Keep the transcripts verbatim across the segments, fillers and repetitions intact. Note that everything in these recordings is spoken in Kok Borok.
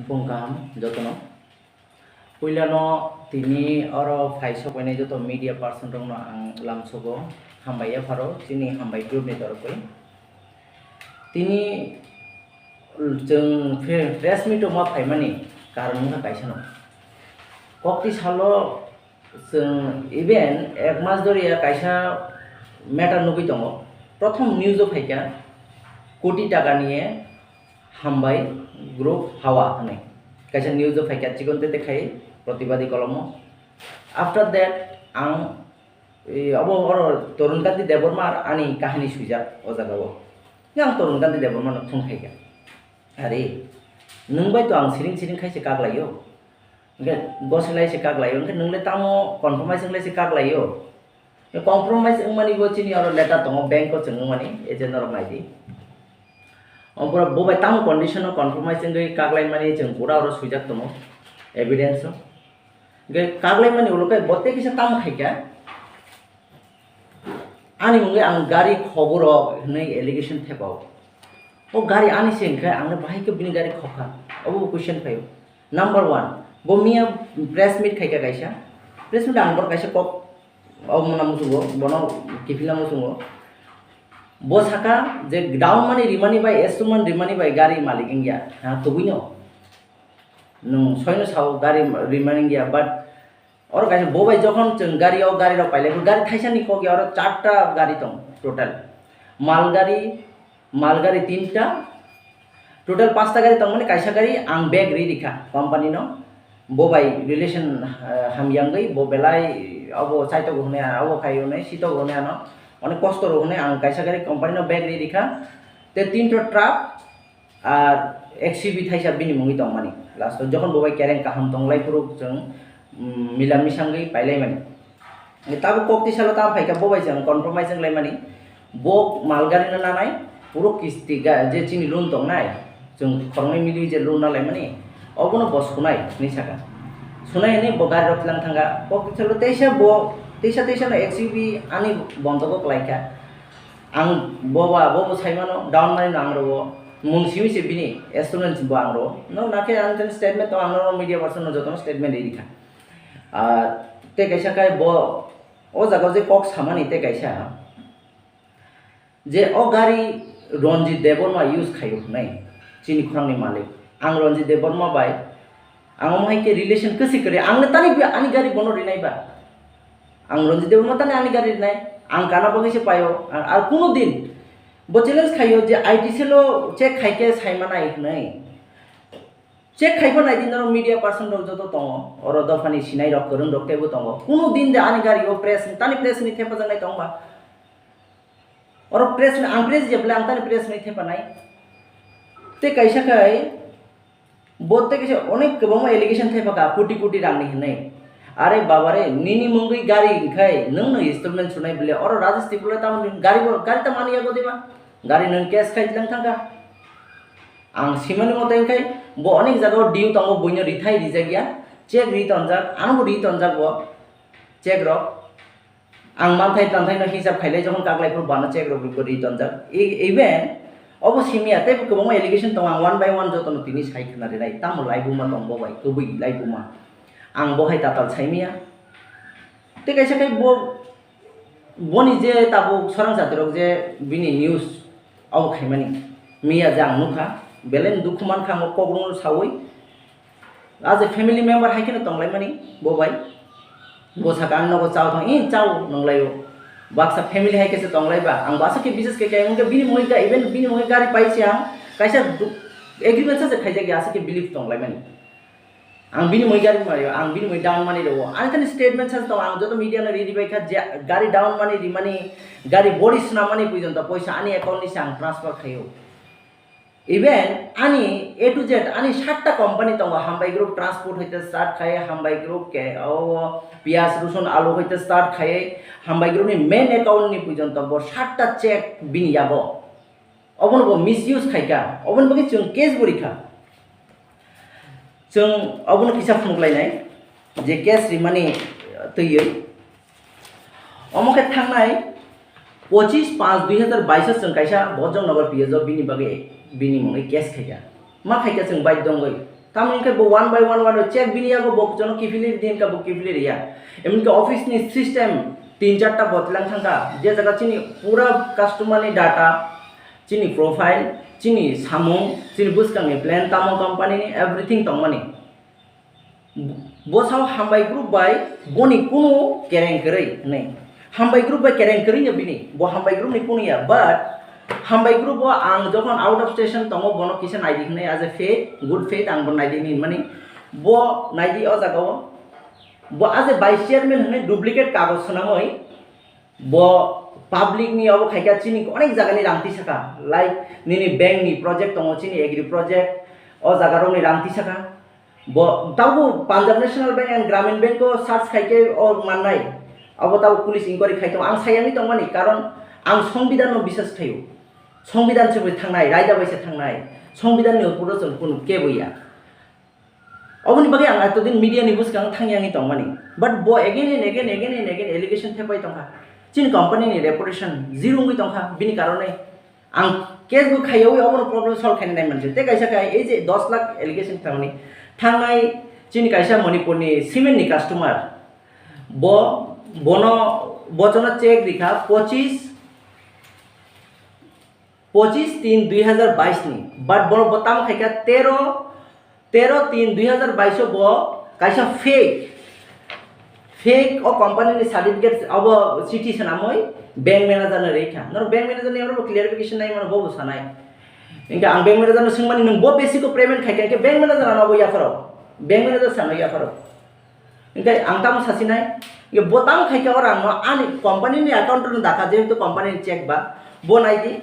Bung kaham jotono. Puilano tini oro phai sokbainai joto media person rokno ang lamsogo hambai yapharo chini hambai group ni torokoi. Tini chwng pre-, press meet o ma phaimani karon wngkha kaisano. Kokti salo chwng even ek mas doriya kaisa matter nugwi tongo. Prothom news o phaikha koti taka niye hambai group hawa hwnwi kaisa news o phaikha chikon tete khai protibadi kolomo. After that ang, e, abo oro Tarun Kanti Debbarma ani kahini swijak o jaga o. Yang Tarun Kanti Debbarma no phone khaikha. Are, nwng bai to ang siring siring khai se kak laio. Hwnkhe gosik lai se kak laio. Hwnkhe nwng le tamo compromise wng lai se kak laio. Compromise wngmani bo chini oro letter tongo, bank o chwng wngmani, agent norok nai di. Obo bo bai tamo condition o compromise wngwi kak laimani chwng pura oro swijak tongo, evidence o. Hwnkhe kak laimani ulo khe bo tei kisa tamo khaikha. Ani mungwi ang gari khoguro hwnwi allegation thepao. O gari ani se hwnkhe ang no bahai khe bini gari khokha. Obo bo question phaio. Number one, bo miya press meet khaikha kaisa. Press meet ang bor kaisa kok o mona muchungo, bono kiphilna muchungo. Bo saka je down money rimani bai, installment rimani bai gari malik wngya. Ha, tubui no. Nwng soino sao gari rimani wngya, but oro kaisa bo bai jokhon chwng gari o gari rok pailai, gari thaisa ni kok ya oro charta gari tong total. Mal gari, mal gari tinta, total pasta gari tongmani, kaisa gari ang bag ri rikha company no, bo bai relation, eh, hamya wngwi bo belai abo chaitogo hwnwi ano, abo khai hwnwi sitogo hwnwi ano, onek kosto rw hwnwi ang kaisa gari company no bag ri rikha, te tinta truck, ar X U V thaisa bini mungwi tongmani. Last o jokhon bo bai kereng kaham tonglai phuru chwng, mm, mila misangwi pailaimani. Tabuk kok tisalo tamo phaikha bo bai chwng compromise wnglaimani. Bo mal gari no nanai, puro kisti ga-, je chini loan tongnai, chwng khoroknwi mili je loan nalaimani, obono bo sunai hinwi saka. Sunai hinwi bo gari rok tlang thangkha. Kok tisalo teisa bo, teisa teisa no X U V ani bondogo kwlaikha. Ang bo ba, bo bo sai mano, down money no ang rwo, mung simi se bini, installment bo ang rwo. No, nakhe ang tei statement to ang no media person no jotono statement ri rikha. Ah, tei kaisa kai bo, o jaga o je kok samani tei kaisa, je o gari Ranjit Debbarma use khaio hwnwi, chini khorang ni malik. Ang Ranjit Debbarma bai, ang omo hai khe relation kwswi kwrwi, ang le tani ani gari bono rinai ba. Ang Ranjit Debbarma tani ani gari rinai, ang kana bagwi se paio, ar, ar kuno din bo challenge khaio je I T cell o check khai khe sai manai hwnwi. Check khai pha nai di norok media person rok joto tongo, oro dophani sinai rok kwrwng rok teibo tongo. Kuno din de ani gari o press, tani press ni thepajaknai tong ba? Oro press ni, ang press je bwle ang tani press ni thepanai. Tei kaisa khai, bo tei kaisa onek kwbangma allegation thepaka, koti koti rang ni hinwi. Are baba re, nini mungwi gari hinkhai, nwng no installment sunai bwle, oro Rajesh Tripura tamo gari bo, gari tamo ani yago diba? Gari nwng cash khai lang thangkha. Ang simani mote hinkhai, bo onek jaga o due tongo, buino rithai rijak ya, check ri tonjak, ano bo ri tonjak bo, check rok. Ang manthai tanthai no hisab khailai, jokhon kaklai phuru bana check rok ri tonjak. E-, even obo simiya, tei kwbangma allegation tongo, ang one by one jotono tini sai khna rinai, tamo laibuma tong bo bai, kwbwi laibuma. Ang bo hai tatal saimiya. Tei kaisa khai bo, boni je tabuk sorang jatirok je bini news abo khaimani, miya je ang nukha, belai ni dukhu mankha ang o kok rwngno saui. As a family member hai kheno tonglaimani bo bai. Bo saka ang nogo chao thang, "Ee, chao," nunglaio. Baksa family hai khe se tonglaiba, ang bo aswk khe bises khe khe, hwnkhe bini mungwi ga-, even bini mungwi gari paise ang, kaisa du-, agreement sa se khaijak ya, aswk khe believe tonglaimani. Ang bini mui gari mario, ang bini mui down money rwo. Ani thani statement sa tong, ang joto media no ridi bai kha je gari down money rimani, gari body snamani puijonto poisa ani account ni se ang transfer khaio. Even ani A to Z ani satta company tongo, Hambai Group Transport hoite start khai, Hambai Group ke o piyaj, rusun, alu hoite start khai, Hambai Group ni main account ni puijonto bo satta check bini yago. Obono bo misuse khaikha, oboni bagwi chwng case bo rikha. Chwng obono kisa phunuk lainai je case rimani twiwi. Omo khe thangnai pochis panch dui hazar bais o chwng kaisa Bhojongnagar P S o bini bagwi bini mungwi case khaikha. Ma khaikha chwng baidhyo wngwi. Tamoni khe bo one by one, one by check bini yago bo jono kiphilwi di hinka bo kiphilwi riya. Emonki office ni system tin charta botlang thangkha, je jaga chini pura customer ni data, chini profile, chini samung, chini bwskang ni plan, tamo company ni everything tongmani. Bo sao hambai group bai boni kunu kereng kwrwi hinwi. Hambai group bai kereng kwrwi no bini, bo hambai group ni kunu ya, but hambai group o ang jokhon out of station tongo, bono kisa naidi hinwi, as a faith, good faith, ang bo naidi hinwi mani. Bo naidi o jaga o, bo as a vice chairman hinwi duplicate kagoj swnamwi, bo public ni obo khaikha, chini onek jaga ni rang tisaka, like nini bank ni project tongo, chini agri project, o jaga rok ni rang tisaka. Bo tabuk Punjab National Bank and Gramin Bank o search khaikhe o mannai, abo tabuk police inquiry khai tongo. Ang sayangwi tongmani, karon ang Songbidan no bisas khaio, Songbidan se bai thangnai, raida bai se thangnai, Songbidan ni opor o chwng kunu kebo ya. Oboni bagwi ang etodin media ni bwskang thang yangwi tongmani. But bo again and again, again and again allegation thepai tongkha. Chini company ni reputation zero wngwi tongkha bini karone. Ang case bo khaiyawi obono problem solve khaina nai manse. Tei kaisa khe ei je dos lakh allegation thangni, thangnai chini kaisa Manipur ni cement ni customer. Bo, bono, bochono check rikha pochis, pochis tin dui hazar bais ni, but bono bo tamo khaikha tero, tero tin dui hazar bais o bo kaisa fake, fake o company ni certificate abo chiti swnamwi bank manager no rikha. Norok bank manager ni oro bo clarification nai mano, bo bo sanai. Hinkhe ang bank manager no swngmani, "Nwng bo basic o payment khaikha?" Hinkhe bank manager ano bo yapharo, bank manager sano yapharo. Hinkhe ang tamo sasinai, hinkhe bo tamo khaikha o rang no ani company ni account o no dakha, jehetu company ni check ba, bo naidi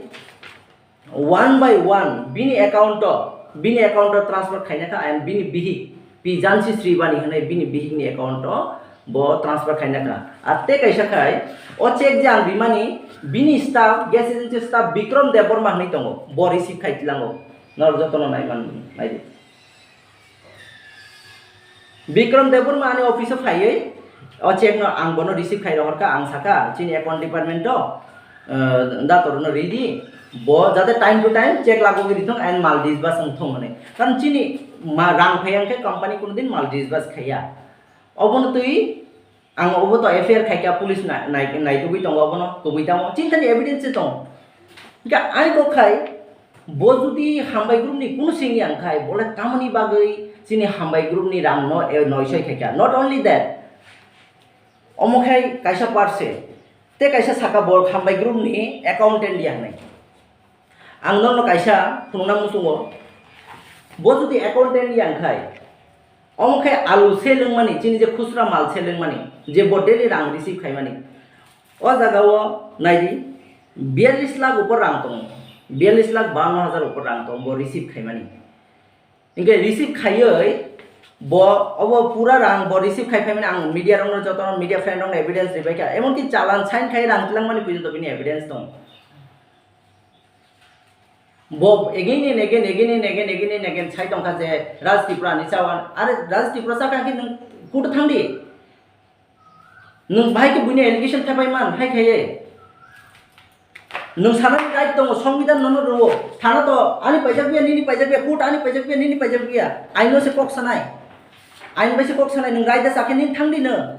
one by one bini account o, bini account o transfer khaina kha, and bini bihik, Pi Jansi Sribani hinwi bini bihik ni account o bo transfer khaina kha. Ar tei kaisa khai, o check je ang rimani, bini staff, gas agency staff Bikram Debbarma hinwi tongo, bo receive khai tlango, norok jotono nai man, naidi. Bikram Debbarma ani office o phaiwi o check no ang bono receive khai rohorkha, ang sakha chini account department o, eh, dator no ridi, bo jate time to time check lagogwi rithung and mal disburse wngthung hinwi. Karon chini ma rang phai wngkhe company kunudin mal disburse khaiya. Obono twi ang obo to F I R khaikha, police na-, nai-, naitugwi tongo obono, kubui tamo chini thani evidence se tongo. Hinkhe ani kok khai, bo jodi hambai group ni kunu singya wngkhai, bole tamoni bagwi chini hambai group ni rang no, eh, noisoi khaikha. Not only that, omo khai kaisa parse, tei kaisa saka bo hambai group ni accountant ya hinwi. Ang norokno kaisa phunukna muchungo, bo jodi accountant ya wngkhai, omo khe alu se lwngmani, chini je khusra mal se lwngmani, je bo daily rang receive khaimani, o jaga o naidi, biyallis lakh upor rang tongo, biyallis lakh bawanno hajar upor rang tongo bo receive khaimani. Hinkhe receive khaiwi bo obo pura rang bo receive khai phaimani, ang media rokno, jotono media friend rokno evidence ribaikha, emonki challan sign khai rang twlangmani porjonto bini evidence tongo. Bo again and again, again and again, again and again sai tongkha je Raj Tripura ni chawan. Are Raj Tripura chakha khe nwng court thangdi. Nwng bahai khe buini allegation thepai man, hai khaiye. Nwng sanani right tongo, Songbidan nono rwo. Thana to ani paijak biya, nini paijak biya, court ani paijak biya, nini paijak biya. Aino se kok sanai. Ain bai se kok sanai, nwng raida chakhe nini thangdi nwng.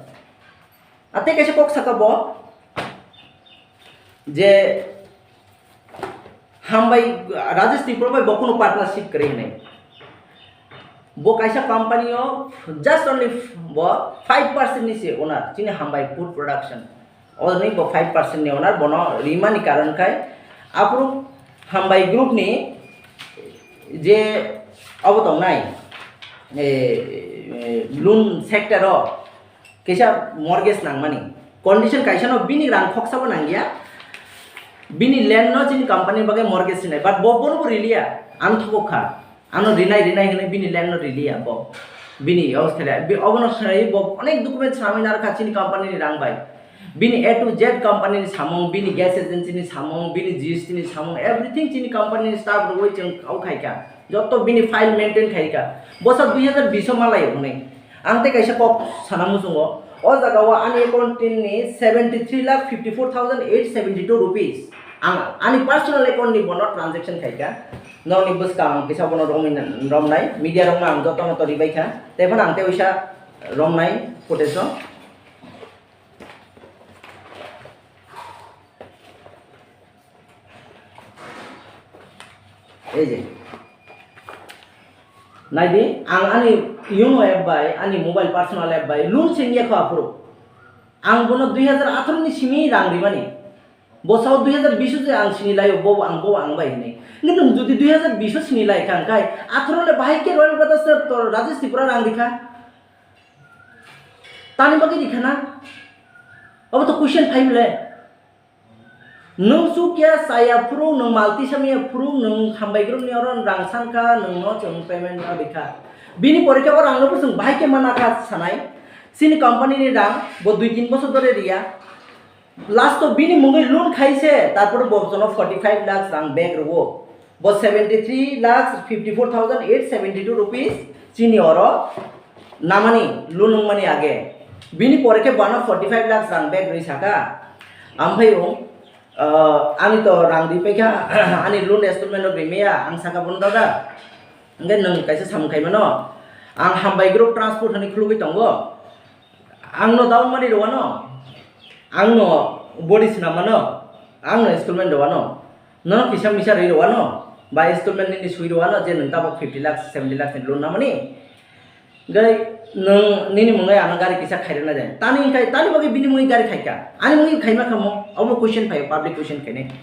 Atei kaisa kok saka bo je hambai Rajesh Tripura bai bo kunu partnership kwrwi hinwi. Bo kaisa company o just only bo five percent ni se owner, chini hambai food production. Only bo five percent ni owner, bono rimani karon khai aphuru hambai group ni je obo tongnai, eh, eh, loan sector o, kisa mortgage nangmani. Condition kaisa no bini rang khoksa bo nangya. Bini land no chini company bagwi mortgage sinai. But bo bono bo riliya. Ang thobok kha. Ano rinai rinai hinwi bini land no riliya bo. Bini o sele, bi-, obono sele bo onek document samwi narwkha chini company ni rang bai. Bini A to Z company ni samung, bini gas agency ni samung, bini G S T ni samung, everything chini company ni staff rwwi chwng kau khaikha. Joto bini file maintain khaikha. Bosa dui hazar bish o malai hwnwi. Ang tei kaisa kok sana muchungo. O jaga o ani account team ni seventy three lakh fifty four thousand eight seventy two rupees. Ang ani personal account ni bono transaction khaikha. Nokni bwskang ang kisa bono romwi-, romnai, media rokno ang jotono to ribaikha. Tei phano ang tei uisa romnai footage o. Ei je. Naidi, ang ani Yono app bai, ani mobile personal app bai, loan sengya kho aphuru. Ang bono dui hajar atharo ni simi rang rimani. Bo sao dui hajar bish o je ang sini laio, bo ang, bo ang bai hinwi. Kintu jodi dui hajar bish o sini lai kha, hwnkhe atharo le bahai khe Royal Brothers se to Rajesh Tripura rang rikha. Tani bagwi rikha na? Obo to question phai bole. Nwng chukya chaya phuru, nwng malti samya phuru, nwng hambai group ni oro rang sankha, nwng no chwng payment no rikha. Bini pore khe o rang no bo chwng bahai khe mana kha sanai. Chini company ni rang bo dui tin bosor dhore riya. Last o bini mungwi loan khaise, tarpor bo jono forty five lakhs rang back rwo. Bo seventy three lakhs fifty four thousand eight seventy two rupees chini oro namani, loan wngmani age. Bini pore khe bono forty five lakhs rang back rwi saka. Amphai o, ah, ani to rang ripaikha, ani loan installment rok rimaya, ang saka bono dada. Hwnkhe nwng kaisa samung khaimano, ang hambai group transport hwnwi khulugwi tongo. Ang no down mani rwano, ang no body swnam mano, ang no installment rwano, nono kisa misa rwi rwano, ba installment nini swi rwano je nwng tabok fifty lakhs, seventy lakhs ni loan namani. Gai nwng nini mungwi ano gari kisa khairana de. Tani khai, tani bagwi bini mungwi gari khaika. Ani mungwi khaima khamo, obo question phai, public question khainai.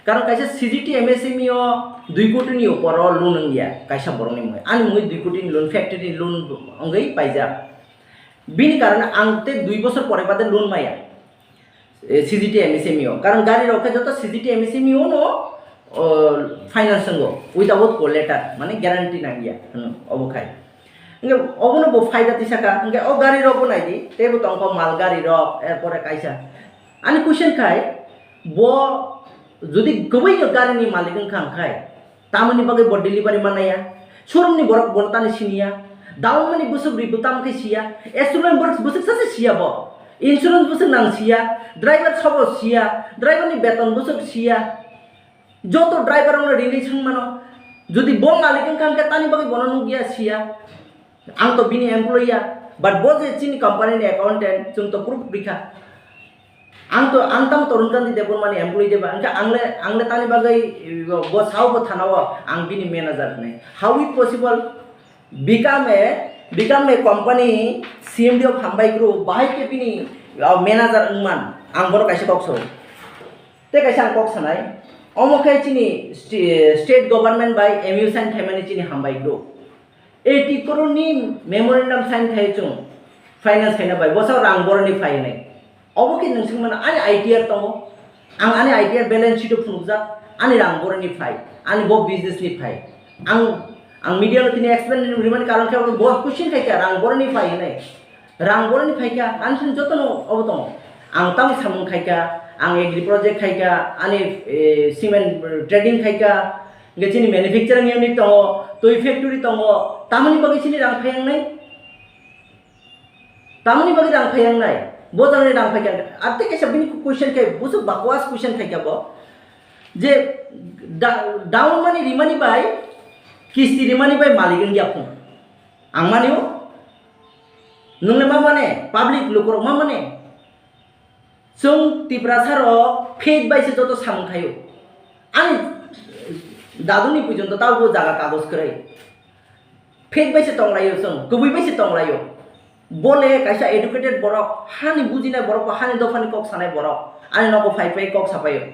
Karon kaisa C G T M S M E o dui koti ni upor o loan wngya kaisa borok ni mungwi. Ani mungwi dui koti ni loan, factory ni loan wngwi paijak. Bini karone ang tei dui bosor pore bade loan maya, eh, C G T M S M E o. Karon gari rok khe joto C G T M S M E o no, o, finance wngo, without collateral, mane guarantee nangya, hmm, obo khai. Hingke obono bo phaida tisaka, hingke o gari rok bo naidi, teibo tongkho mal gari rok, er pore kaisa. Ani question khai, bo jodi kwbwi no gari ni malik wngkha hwnkhe, tamoni bagwi bo delivery manaya? Showroom ni borok bono tani siniya. Down mani bwswk ri bwtam khe siya. Installment borok bwswk sacha siya bo. Insurance bwswk nang siya. Driver sobo siya. Driver ni beton bwswk siya. Joto driver rokno rini swng mano. Jodi bo malik wngkha hwnkhe tani bagwi bono nukya siya. Ang to bini employee ya, but bo je chini company ni accountant, chwng to proof rikha. Ang to, ang tamo Tarun Kanti Debbarma ni employee de ba, hwnkhe ang le, ang le tani bagwi, eh, bo sao bo thana o ang bini manager hwnwi. How it possible? Become a, become a company C M D of Hambai Group, bahai khe bini, uh, manager wngman, ang bono kaisa kok sao. Tei kaisa ang kok sanai, omo khe chini sti-, state government bai M U sign khaimani chini Hambai Group. Eighty crore ni memorandum sign khai chwng finance khaina bai, bwsao rang boroni phai hinwi. Obo khe nwng swngmano, ani I T R tongo, ang ani I T R balance sheet o phunukjak, ani rang boroni phai, ani bo business ni phai. Ang, ang media no tini explain rimani karon khe bo question khai kha, rang boroni phai hinwi. Rang boroni phai kha, ani sini jotono obo tongo. Ang tamo samung khai kha, ang agri project khai kha, ani, eh, cement trading khai kha, hingke chini manufacturing unit tongo, twi factory tongo, tamoni bagwi chini rang phai wngnai? Tamoni bagwi rang phai wngnai? Bo jagani rang phai kha, ar tei kaisa bini question khai, busu bakwas question khai kha bo, je da-, down money rimani bai, kisti rimani bai malik wngya phung. Ang mani o, nwng le ma mane, public lukurok ma mane. Chwng Tiprasa rok fake bai se joto samung khaio. Ani daduni puijonto tabo jaga kagoj kwrwi. Fake bai se tonglaio chwng, kwbwi bai se tonglaio. Bo le kaisa educated borok, hani bujinai borok, bo hani dophani kok sanai borok. Ani nogo phai phai kok sapaio.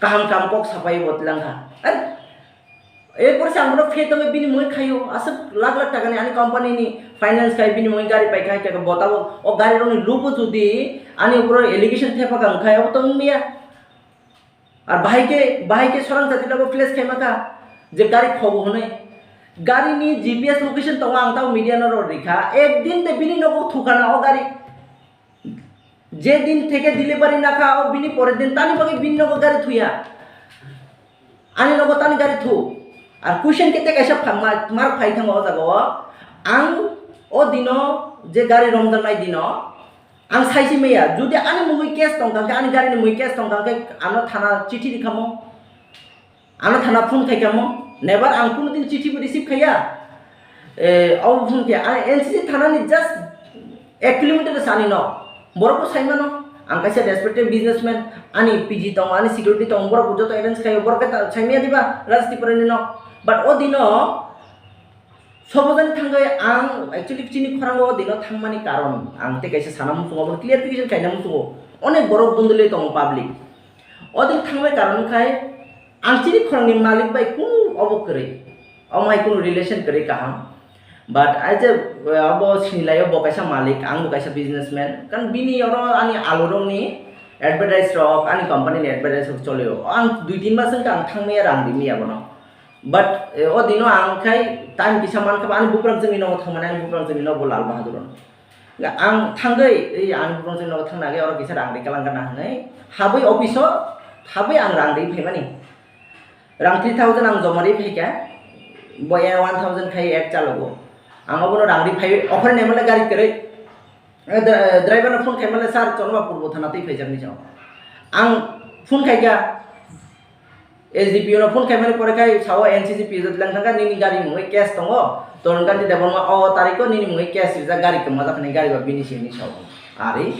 Kaham kaham kok sapaio bo twlang kha. Ar Erpor se ang bono fake tongwi bini mungwi khaio, aswk lakh lakh takani ani company ni finance khai bini mungwi gari paikha, hai khe bo tabuk o gari rokni lubo jodi ani upor allegation thepa kha, wngkha abo tong mia. Ar bahai khe, bahai khe sorang jati logo place khaima kha je gari khobo hwnwi. Gari ni G P S location tongo, ang tamo media no rw rikha, ekdin de bini nogo thukana o gari. Je din theke delivery nakha, o bini pore din tani bagwi bini nogo gari thuya. Ani nogo tani gari thu. Ar question kete kaisa pha-, ma-, mar phai thango o jaga o. Ang o dino je gari romjaknai dino, Ang saisi maya, jodi ani mungwi case tongkha khe, ani gari ni mungwi case tongkha khe, ano thana chithi rikhamo, ano thana phone khaikamo, never ang kuno din chithi bo receive khaiya. Eh, abo phone khe, ani N C C thana ni just ek kilometer sani no, borok bo saimano, ang kaisa respected businessman, ani P G tongo, ani security tongo, borok bo joto arrange khaio, borok khe ta-, saimaya diba, Raj Tripura ni no, but o dino, Sobojani thangwi ang actually chini khorango o dino thangmani karon ang tei kaisa sana muchungo, obo clarification kaina muchungo. Onek borok bunduli tongo public. O din thangmani karon khai ang chini khorangni malik bai kunu obo kwrwi. Omo hai kunu relation kwrwi kaham. But I je, uh, obo sinilaio bo kaisa malik, ang bo kaisa businessman. Kan bini oro ani alurokni advertise rok, ani company ni advertise rok cholio. Ang dui tin mas wngkha ang thangmaya rang rimya bono. But, eh, o dino ang khai time kisa mankha, ani buprang jengni nogo thangmani, ani buprang jengni nogo Lal Bahadur. Ang thangwi, eh, ani buprang jengni nogo thangna age, oro kisa rang ri kalang gana hwnwi habwi office o habwi ang rang ri phaimani. Rang three thousand ang joma ri phaikha, bo ya one thousand khai ek chalogo. Ang obono rang ri phai, offer nemale gari kwrwi. Eh, dra-, driver no phone khaimale, "Sir, Chonmapur bo thana twi phaijak," ni sao. Ang phone khaikha, S D P O no phone khaimani pore khai sao, "N C C P O lang thangkha, nini gari mungwi case tongo, Torun Kanti Debbarma o tariko nini mungwi case rijak, gari kwmajak," hwnwi gari ba bini simi sao. Ari.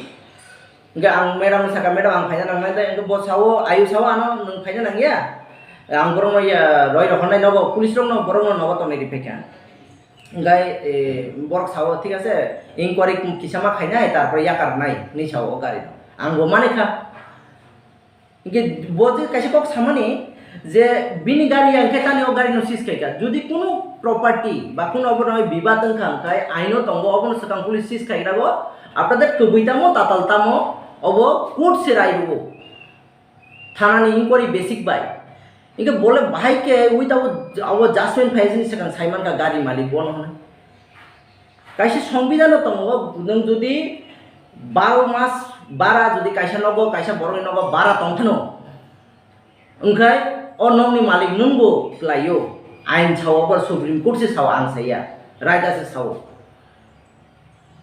Hingke ang madam no saka, "Madam, ang phaina nangnai de," hingke bo sao, ayu sao, "Ano nwng phaina nangya? Ang borokno ya roi rohornai nogo, police rokno borokno nogo tongnai ri phaikha." Hingke, eh, borok sao, "Thik ase, inquiry kisa ma khainai, tarpore yakarnai," hwnwi sao o gari no. Ang bo manikha. Hingke bo je kaisa kok samani je bini gari ya hingke tani o gari no seize khaikha. Jodi kunu property ba kunu obono bibad wngkha hingke aino tongo, obono swkang police seize khaigrago. After that kwbwi tamo tatal tamo obo court se rai rwo. Thana ni inquiry basic bai. Hingke bole bahai ke without abo judgment phai sini swkang saimankha gari malik bono hwnwi. Kaisa songbidano tongo, nwng jodi baro mas bara jodi kaisa nogo, kaisa borokni nogo bara tongphano, wngkhai o nokni malik nwngbo kwlaio, ain sao, abo Supreme Court se sao, ang saiya, Raida se sao.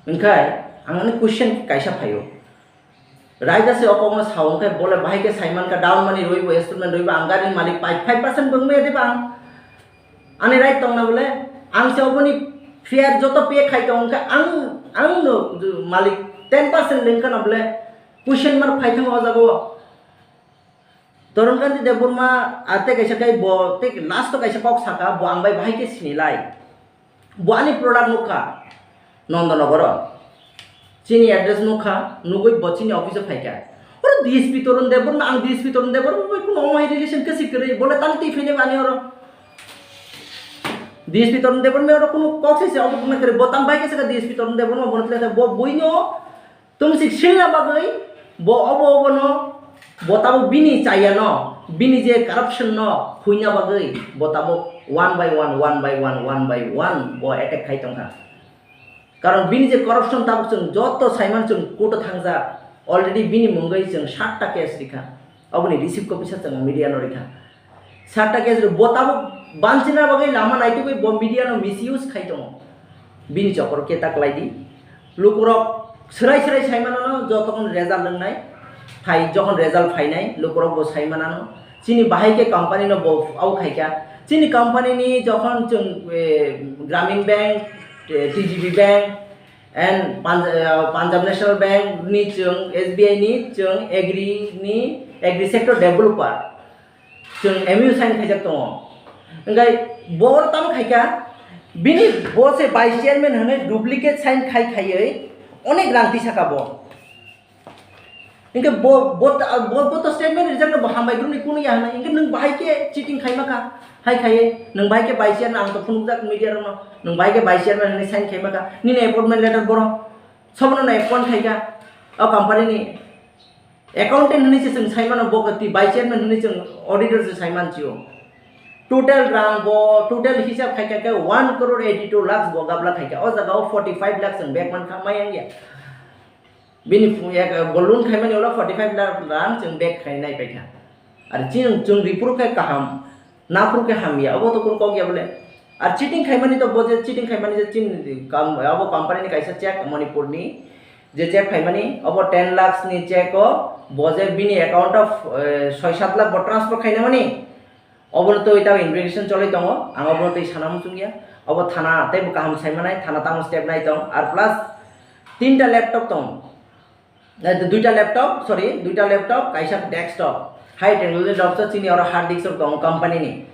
Wngkhai ang ani question kaisa phaio. Raida se o kokno sao, hwnkhe bole bahai khe saimankha, down money rwibo, installment rwibo, ang gari malik pai five percent bo wngmaya de bang? Ani right tongna bole, ang se oboni fare joto pay khai tong, hwnkhe ang, ang no malik ten percent lengkha na bole, question mark phai thango o jaga o. Toron Kanti Debbarma, ah, tei kaisa kai bo, tei last o kaisa kok saka, bo ang bai bahai khe sinilai. Bo ani product nukha, Nondonogoro. Chini address nukha, nugui bo chini office o phaikha. Oro D S P Toron Debbarma, ang D S P Toron Debbarma bai kuno omo hai relation khe si kwrwi, bole tang twi phai nai bo ani oro. D S P Toron Debbarma oro kuno kok se se obo tongna kwrwi, bo tang bai khe saka D S P Toron Debbarma bono twi bo buino Tumsik silna bagwi bo obo obono, bo tabuk bini chayano, bini je corruption no huina bagwi bo tabuk one by one, one by one, one by one bo attack khai tongkha. Karon bini je corruption tabuk chwng joto saiman chwng court o thangjak, already bini mungwi chwng satta case rikha, oboni receipt copy sa chwng media no rikha. Satta case rok bo tabuk banchina bagwi lama naitugwi bo media no misuse khai tongo. Bini chokor khe ta kwlai di. Lukurok swrai swrai sai manano jotokhon result wngnai. Phai jokhon result phainai lukurok bo sai manano. Chini bahai khe company no bo au khaikha. Chini company ni jokhon chwng, eh, Gramin Bank, eh, T G B Bank and Punj-, eh, Punjab National Bank ni chwng S B I ni chwng agri ni agri sector developer. Chwng M U sign khaijak tongo. Hingkhai bo oro tamo khaikha, bini bo se vice chairman hwnwi duplicate sign khai khaiwi onek rang tisaka bo. Hinkhe bo, bo, bo, bo to statement rijak no bo hambai group ni kunu ya hwnwi. Hinkhe nwng bahai khe cheating khaima kha, hai khaiwi nwng bahai khe vice chairman, ang to phunukjak media rokno, nwng bahai khe vice chairman hwnwi sign khaima kha, nini appointment letter boro sobono no appoint khaikha o company ni. Accountant hwnwi se chwng sai mano, bo khe twi vice chairman hwnwi chwng auditor se sai man sio. Total rang bo, total hisab khai kha khe one crore eighty two lakhs bo gabla khai kha. O jaga o forty five lakhs chwng bag man kha, maya wngya. Bini phu-, yak, bo loan khai mani ulo forty five lakh rang chwng bag khai nai pai kha. Ar chini chwng ripuru khe kaham. Naphuru khe hamya, obo to kunu kok ya bole. Ar cheating khaimani to bo je cheating khaimani je chini kam, abo company ni kaisa check Manipur ni je check phaimani, obo ten lakhs ni check o bo je bini account o, eh, soi sat lakh bo transfer khainamani, obono twi tamo investigation cholwi tongo, ang obono twi sana muchungya. Obo thana teibo kaham saimanai, thana tamo step nai tong. Ar plus tinta laptop tongo. Eh, duita laptop, sorry, duita laptop, kaisa desktop. High technology rok so chini oro hard disk rok tongo company ni.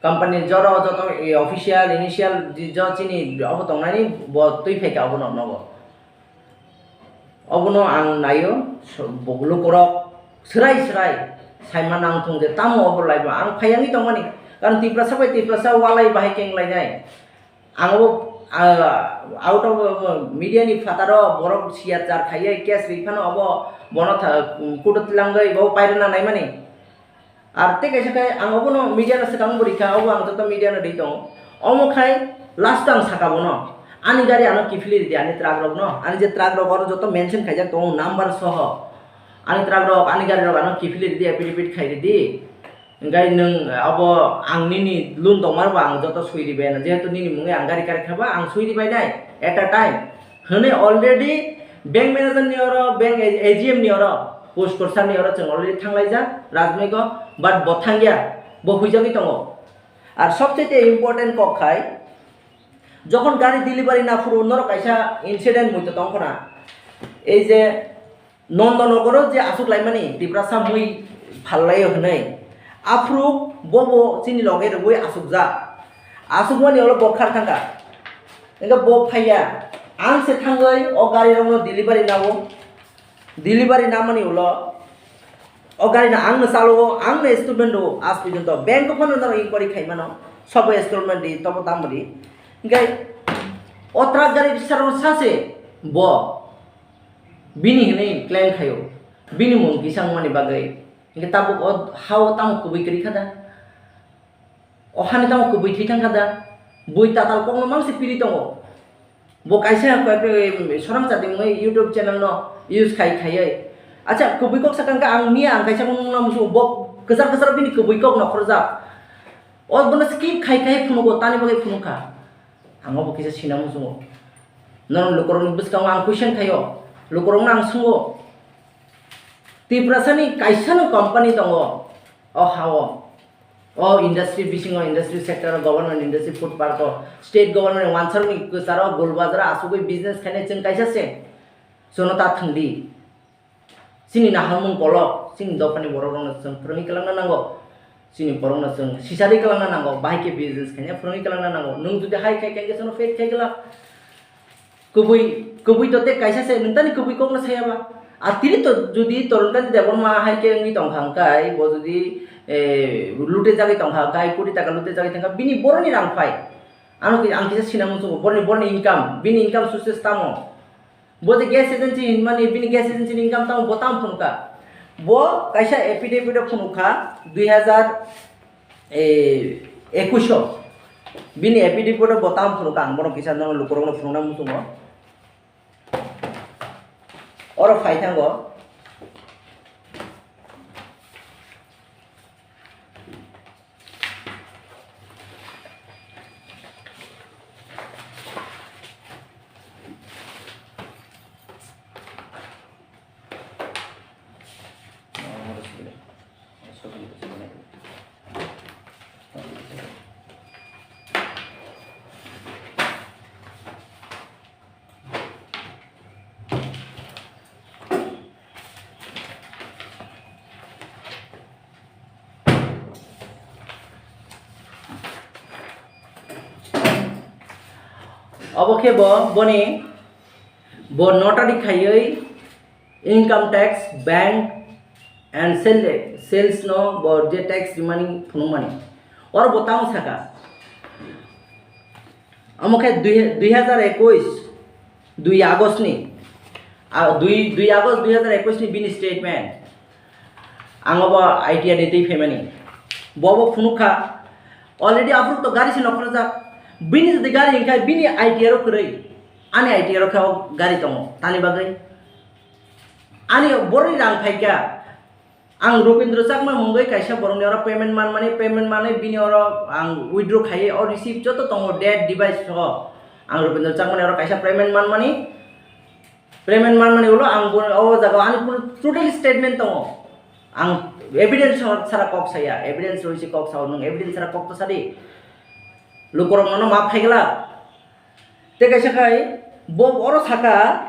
Company ni jora o joto, eh, official, initial, je-, jo chini obo tongnani bo twi phaikha obo no nogo. Obono ang naio, so, bo-, lukurok swrai swrai saima nang thung je tamo obo laibo ang phai yangwi tongmani. Karon Tiprasa bai Tiprasa walai bahai keng lainai. Ang bo, ah, out of, ah, media ni phataro borok siya jar khaiye case ri phano obo bono tha-, kudo tilangwi bo pairwna naimani. Ar tei kaisa khe ang obono media no swkang bo rikha, obo ang joto media no ri tongo. Omo khai last o ang saka bono, ani gari ano kiphilwi ridi, ani truck rok no, ani je truck rok oro joto mention khaijak tongo number soho. Ani truck rok, ani gari rok ano kiphilwi ridi, affidavit khai ridi. Hingke nwng abo ang nini loan tongmarok bo ang joto sui ribai na, jehetu nini mungwi ang gari kari khaba ang sui ribai nai at a time. Hwnwi already bank manager ni oro, bank A G M ni oro, post korsar ni oro chwng already thanglaijak Rajmiko, but bo thangya, bo huijagwi tongo. Ar sobchete important kok khai, jokhon gari delivery na phuru norok kaisa incident muitu tongkhona, ei je Nondonogoro je aswk laimani Tiprasa mui phallaio hwnwi, aphuru bobo chini loge rwui aswkjak. Aswkmani ulo bo khar thangkha. Hingke bo phaiya, ang se thangwi o gari rokno delivery nao. Delivery namani ulo o gari no ang no chalo, ang no installment rwo, aaj porjonto bank o phano norok inquiry khai mano, sobo installment di, tobo tamo di. Hingke o truck gari bisaro sase bo. Bini hinwi claim khaio, bini mung kisa wngmani bagwi. Hinkhe tabuk o ha-o tamo kubui kwrwi kha da? O hani tamo kubui thwi thang kha da? Bui tatal kokno mangse piri tongo. Bo kaisa koi-, koi-, sorang chati wngwi YouTube channel no use khai khaiwi. Acha, kubui kok sakang kha ang miya ang kaisa mung no musu bo kwchar kwchar bini kubui kok no khorjak. O bono skip khai khai phunugo, tani bagwi phunuk kha. Ang obo kisa sina muchungo. Norok lukurokni bwskango ang question khaio, lukurokno ang sungo. Tiprasani kaisano company tongo o ha-o. O industry bisingo, industry sector o, government industry, food park o, state government wansarokni kwcharo, Gulbazar o achugwi business khainai chwng kaisa se. Chwngno ta thwngdi. Chini naharmung kolok, chini dophani borokrokno chwng phwrwngwi kwlangna nango. Chini borokno chwng sisarwi kwlangna nango, bahai khe business khaina phwrwngwi kwlangna nango. Nwng jodi hai khai khai khe chwngno fail khai kwlak. Kubui, kubui to tei kaisa se, nwng tani kubui kokno saya ba. A tini to jodi Torontani Debbarma hai khe wngwi tongkha hwnkhe, bo jodi, eh, lute jagwi tongkha hwnkhe, koti taka lute jagwi thangkha, bini boroni rang phai. Ano ki-, ang kisa sina muchungo, boroni, boroni income, bini income sources tamo? Bo je gas agency hinmani, bini gas agency ni income tamo, bo tamo phunukha? Bo kaisa affidavit o phunukha, dui hazar, eh, ekush o. Bini affidavit o bo tamo phunukha, ang bono kisa nono lukurokno phunukna muchungo. Oro phai thango. Obo khe bo boni bo notary khaiwi income tax, bank and sale, sales no bo je tax rimani phunukmani. Oro bo tamo saka. Omo khe dui, dui hazar ekush, dui August ni, a, dui, dui August dui hazar ekush ni bini statement. Ang obo idea de twi phaimani. Bo bo phunuk kha. Already aphuru to gari se nokhorjak. Bini jodi gari hwnkhe bini idea ro kwrwi. Ani idea ro khe o gari tongo. Tani bagwi. Ani boroni rang phaikha. Ang Rupendra Chakma mungwi kaisa borokni oro payment manmani, payment manwi bini oro ang withdraw khaiwi o receipt joto tongo, date, device soho. Ang Rupendra Chakmani oro kaisa payment manmani, Payment manmani ulo ang bo, o jaga ani puro totally statement tongo. Ang evidence sara kok saya, evidence roi se kok sao, nung evidence sara kok to sadi. Lukorok nono map khaigla. Te kaisa khai bo oro saka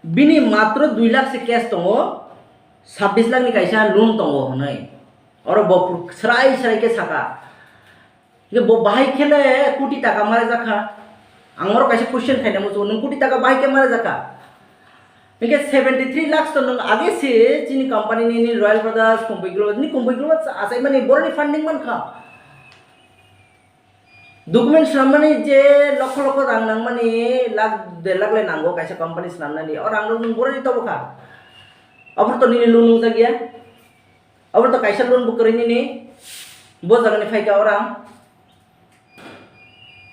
bini matro dui lakh se cash tongo, sabbish lakh ni kaisa loan tongo hwnwi. Oro bo serai serai khe saka. Hingke bo bahai khe le koti taka mara jakha. Ang oro kaisa question khaina muchungo, nwng koti taka bahai khe mara jakha? Hingke seventy three lakhs to nwng age se chini company ni, ni Royal Brothers, Kumbui Global, ni Kumbui Global achaimani boroni funding mankha. Document swnamnani je lokho lokho rang nangmani, lakh der lakh le nango kaisa company swnamnani, o rang rok nwng boroni tobo kha. Aboni to nini loan nungjak ya. Abo to kaisa loan bo kwrwi nini, bo jagani phaikha orang.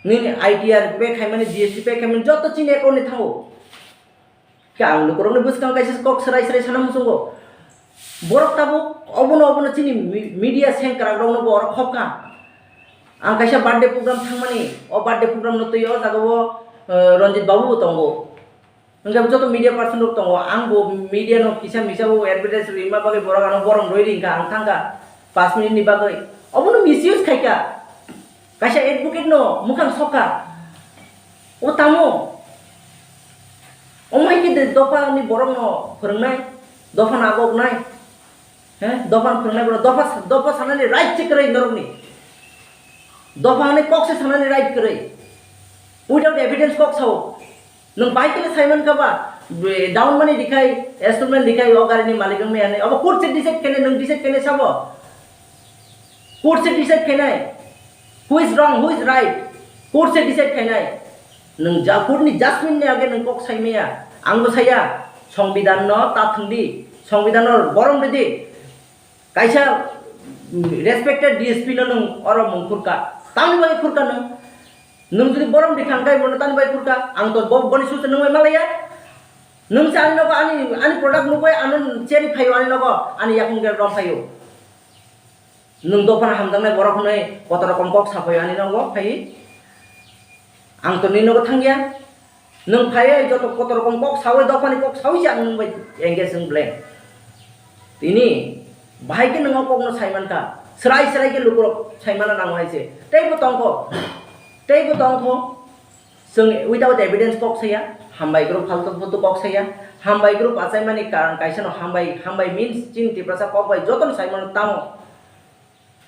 Nini I T R pay khaimani, G S T pay khaimani, joto chini account ni thango. Khe ang lukurokni bwskang kaisa kok serai serai sana muchungo. Borok tabuk obono, obono chini mi-, media sengkrak rokno bo oro khokha. Ang kaisa birthday program thangmani, o birthday program no twi o jaga o, eh, Ranjit Babu bo tongo. Hingke joto media person rok tongo, ang bo media no kisa misa bo advertise rwima bagwi borok ano borom rwi ringkha, ang thangkha paanch minute ni bagwi. Obono misuse khaikha, kaisa advocate no mukhang sokha. O tamo? Omo hai khe de dopha ni borok no phwrwngnai, dopha no agoknai. He? Dopha no phwrwngnai borok, dopha, dopha sanani right se kwrwi norokni. Dopha hwnwi kok se sanani right kwrwi. Without evidence kok sao. Nwng bai khe sai mankha ba, down money dikhai, installment dikhai, o gari ni malik wng maya hinwi. Obo court se decide khainai, nwng decide khainai sabo. Court se decide khainai. Who is wrong, who is right? Court se decide khainai. Nwng ja, court ni judgment ni age nwng kok sai maya. Ang bo saya, Songbidan no ta thwng di, Songbidan no borom rw di. Kaisa, mm, respected D S P no nwng oro mung khurka. Tamni bagwi khurka nwng? Nwng jodi borom rikha hwnkhe bono tamni bagwi khurka? Ang to bo-, boni susa nungwi malaya. Nwng se ani nogo ani, ani product nugwi ano cherwi phaio ani nogo, ani yakung rom phaio. Nwng dophano hamjaknai borok hwnwi kotor rokom kok saphaio ani nogo phaiwi. Ang to nini nogo thangya. Nwng phaiwi joto kotor rokom kok sawi, dophani kok sawi se ang nwng bai engage wng blank. Tini bahai khe nwng o kokno sai mankha. Srai srai khe lukurok sai mana nango hai se. Teibo tongkho. Teibo tongkho. Chwng without evidence kok saya. Hambai group faltu futu kok saya. Hambai group achaimani karon kaisa no hambai, hambai means chini Tiprasa kok bai jotono sai mano tamo.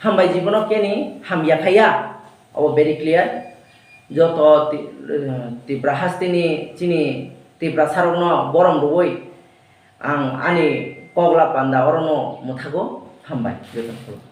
Hambai jibono keni hamya khaya, obo very clear. Joto Ti-, eh, Tipra hasteni chini Tipra sarokno borom rwui ang ani kok la panda orono mwthago. Hambai joto.